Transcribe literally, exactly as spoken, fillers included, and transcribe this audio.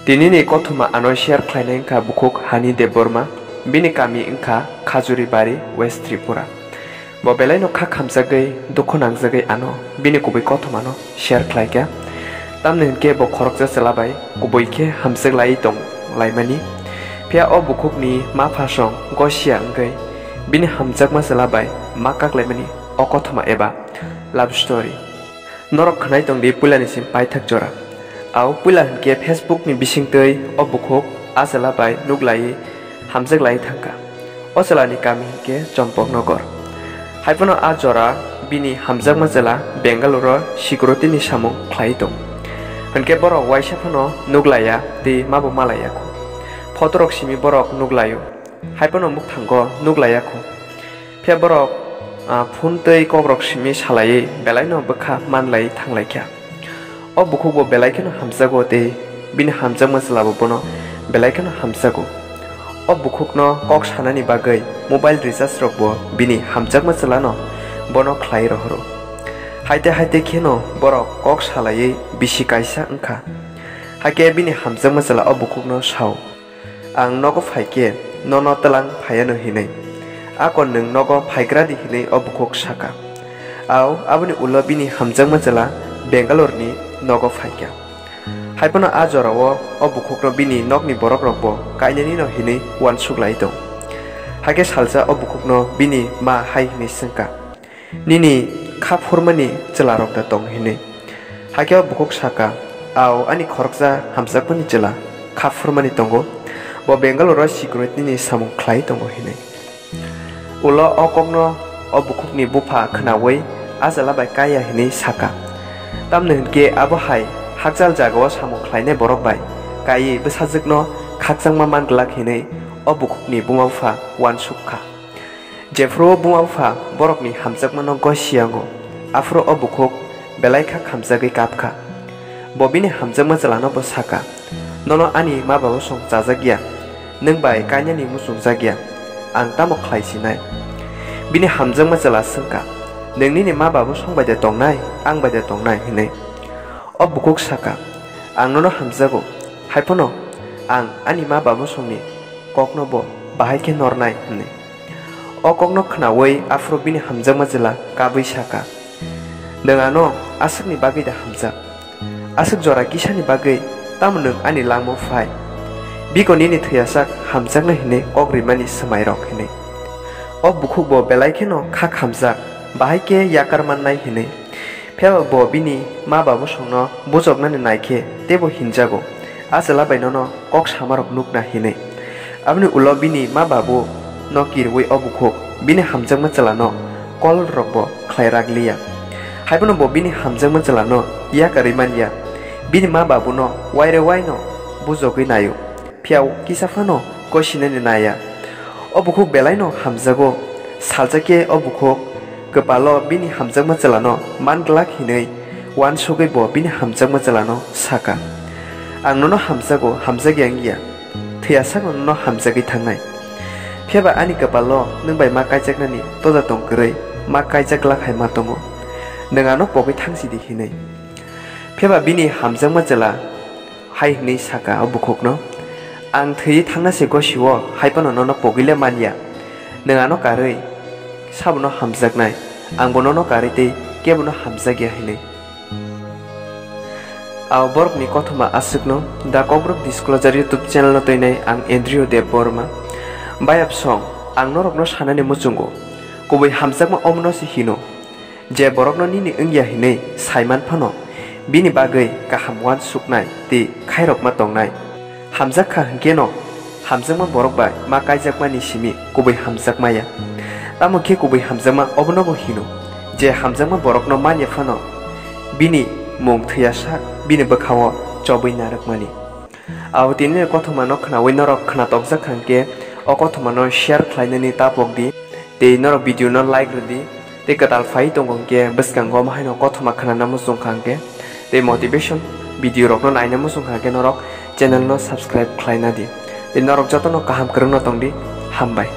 Tinini kothoma ano share khlainai wngkha Bukhuk Hani Debbarma, bini kami wngkha Khajuribari, West Tripura. Bo belaino kha khamjagwi, dukhu nangjagwi ano bini kubui kothomano share khlaikha. Tamni hwnkhe bo khoroksa chwla bai kubui khe hamjwk laiwi tong laimani. Phiya o bukhukni ma phasong gosiya wngwi bini hamjakma chwla bai ma kaklaimani o kothoma eba love story. Norok khwnai tongdi puilani sim paithak jora. Au puila hwnkhe Facebook ni bisingtwi o bukhuk a chwla bai nuk laiwi hamjak lai thangkha. O chwlani kami hwnkhe Chompok Nogor. Haiphano a jora bini hamjakma chwla Bengaluru o security ni samung khlai tong. Hwnkhe borok waisa phano nuk laiya tei mabo ma laiya kho. Photo rok simi borok nuk laio. Haiphano mukthango nuk laiya kho. Phiya borok, ah, phone tei kokrok simi salaiwi belaino bwkha manlai thanglaikha. O bukhukbo belai kheno hamjago tei bini hamjakma chwlabo bono belai kheno hamjago. O bukhukno kok sanani bagwi mobile recharge rokbo bini hamjakma chwlano bono khlai rohoro. Haite haite kheno borok kok salaiwi bisi kaisa wngkha. Hakhe bini hamjakma chwla o bukhukno sao. Ang nogo phai khe nono twlang phaiano hinwi. Akon nwng nogo phaigradi hinwi o bukhuk saka. Au, aboni ulo bini hamjakma chwla Bengaluru ni nogo phaikha. Haiphano a jorao o bukhukno bini nokni borokrokbo kainanino hinwi uansuk lai tong. Hakhe salsa o bukhukno bini ma hai hinwi swngkha. Nini kha phurmani chwlarok da tong hinwi. Hakhe o bukhuk saka, "Ao, ani khoroksa hamjakmani chwla kha phurmani tongo, bo Bengaluru o security ni samung khlai tongo," hinwi. Ulo o kokno o bukhukni bupha khwnaui a chwla bai kaiya hinwi saka. Tamni hwnkhe abo hai hakchal jagao samung khlainai borok bai kaiwi bwsajwkno khakchangma man glak hinwi o bukhukni buma bupha uansuk kha. Jephru o buma bupha borokni hamjakmano gosiya wngo, aphuru o bukhuk belai kha khamjagwi kap kha. Bo bini hamjakma chwlano bo sa kha, "Nono ani ma babosong chajak ya, nwng bai kainani muchungjak ya, ang tamo khlai sinai?" Bini hamjakma chwla swng kha, "Nwng nini ma babosong bai de tongnai, ang bai de tongnai?" hinwi. O bukhuk sa kha, "Ang nono hamjago, hai phano ang ani ma babosongni kokno bo bahai khe nornai," hinwi. O kokno khwnaui aphuru bini hamjakma chwla kabui sa kha, "Nwng ano aswkni bagwi da hamjak? Aswk jora kisani bagwi tamo nwng ani langmao phai? Biko nini thwiyasak hamjaknai hinwi kok rimani swmairok," hinwi. O bukhuk bo belai kheno kha khamjak, bahai khe yakar mannai hinwi. Phiya bo bini ma babosongno bujoknani nai khe teibo hinjago, a chwla bai nono kok samarok nukna hinwi. Aboni ulo bini ma babu no kirwi o bukhuk bini hamjakma chwlano call rokbo khlai rak liya. Haiphano bo bini hamjakma chwlano yakarwi man ya. Bini ma babuno waire waino bujogwi naio. Phiya kisa phano gosinani naiya. O bukhuk belaino hamjago. Salsa khe o bukhuk kwpalo bini hamjakma chwlano man glak hinwi uansugwi bo bini hamjakma chwlano sa kha, "Ang nono hamjago, hamjak ya wng ya. Thwiya sakno nono hamjagwi thangnai. Phiya ba ani kwpalo nwng bai ma kaijaknani toja tong kwrwi ma kaijak glak hai ma tongo. Nwng ano pogwi thang sidi," hinwi. Phiya ba bini hamjakma chwla hai hwnwi sa kha o bukhukno, "Ang thwiwi thangna se gosio, hai phano nono pogwile man ya. Nwng ano karwi sabono hamjaknai, angbo nono karwi tei kebono hamjak ya," hinwi. A borokni kothoma aswkno The Kokborok Disclosure YouTube channel no twinai ang Andrew Debbarma. Bayapsong, ang norokno sanani muchungo, kubui hamjakma omono se hino. Je borokno nini wngya hinwi saiman phano, bini bagwi kaham uansuknai tei khairokma tongnai. Hamjak kha hwnkhe no, hamjakma borok bai ma kaijakmani simi kubui hamjakma ya. Tamo khe kubui hamjakma obono bo hino, je hamjakma borokno man ya phano, bini mung thwiya sak bini bwkhao chobwi narwkmani. Abo tini kothoma no khwnaui norok khwnatokjak kha hwnkhe, o kothoma no share khlainani ta pok di, tei norok video no like rw di, tei kwtal phai tongo hwnkhe bwskango omo haino kothoma khwnana muchung kha hwnkhe, tei motivation video rok no naina muchung kha hwnkhe norok channel no subscribe khlaina di, tei norok joto no kaham kwrwng no tong di, hambai.